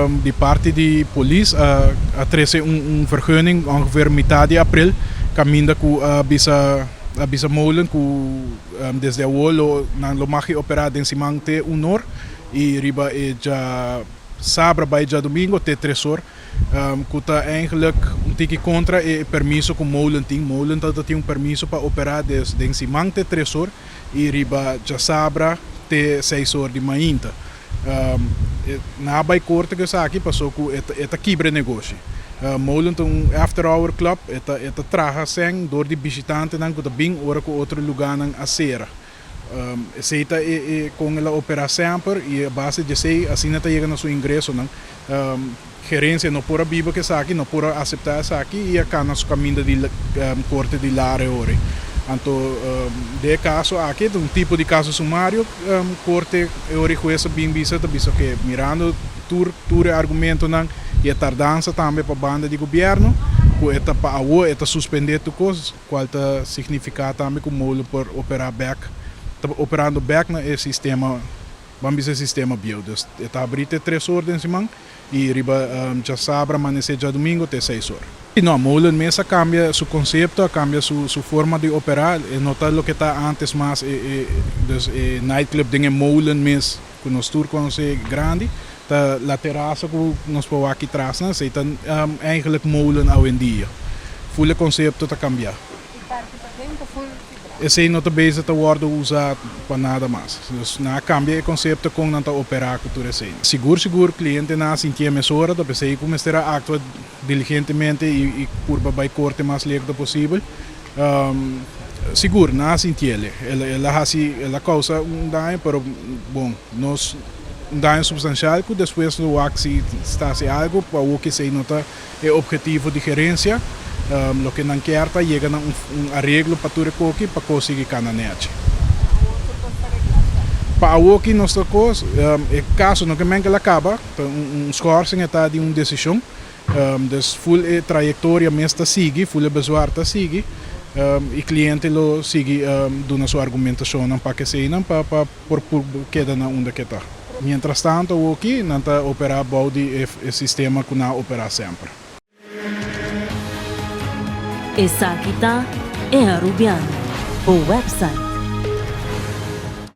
Di parti di polis a a trece un un vergunning ongeveer mitad di april caminda cu a bisa a bisa Molen cu desde awor lo nan lo mag opera den siman te un or y riba e dja sabra bay djadomingo te tres or cu ta eigenlijk un tiki contra e permiso cu Molen tin. Molen ta tin un permiso pa opera des den siman te tres or y riba djasabra te seis or di mainta. Nan a bay corte cu esaki paso cu e ta kibra e negoshi. Molen ta un after hour club, e ta e ta traha sèn door di bishitantenan cu ta bin ora cu otro lugarnan a cera. Esey ta e e con el a opera semper y a base di esey asina ta yega na su ingresonan. Gerencia no por a biba cu esaki, no por a acepta esaki y a cana su caminda di corte di Lare ori. Anto den e caso aki ta un tipo di caso sumario, corte e ori hues a bin bisa ta bisa oke mirando tur tur e argumentonan y e tardansa tambe pa banda di gobierno cu e ta pa awo e ta suspende tur cos cual ta significa tambe cu Molen por opera bek ta operando bek na e sistema. Ban bisa e sistema bieu. Dus e ta habrí te tres or den siman i riba djasabra amanesé djadumingu te seis or. No, Molen mes a kambia su konsepto, a kambia su su forma di operá. E no ta loke ta ántes mas e e dus e nightclub den e molen mes ku nos tur konosé grandi. Ta la terasa ku nos por wak aki tras nan, esei ta eigenlijk molen awendia. Ful e konsepto ta kambiá. Esei no ta bezig ta wòrdu usá pa nada mas. Dus nan a kambia e konsepto kon nan ta operá ku tur esei. Sigur sigur klientenan a sintié mesora, ta p'esei ku mester a aktua diligentemente i purba bai korte mas lek ta posibel. Sigur nan a sintié. El a hasi, el a kousa un daño, pero bon, nos un daño supstanshal ku despues lo wak si ta hasi algu pa awor ku esei no ta E obhetivo di gerencia, loke nan kier ta yega na un areglo pa tur e koki pa kosigi kana nechi. Pa awoki nos ta kos, e kaso no ke men ke la kaba, ta un schorsing e ta di un desishon, dus ful e trayektoria mes ta sigui, ful e bezwaar ta sigui i kliente lo sigui duna su argumentashonnan pa keseinan pa pa por keda na unda ke ta. Mientras tanto awoki nan ta opera bou di e sistema ku nan a opera semper. Esaki ta E Arubiano, bo website.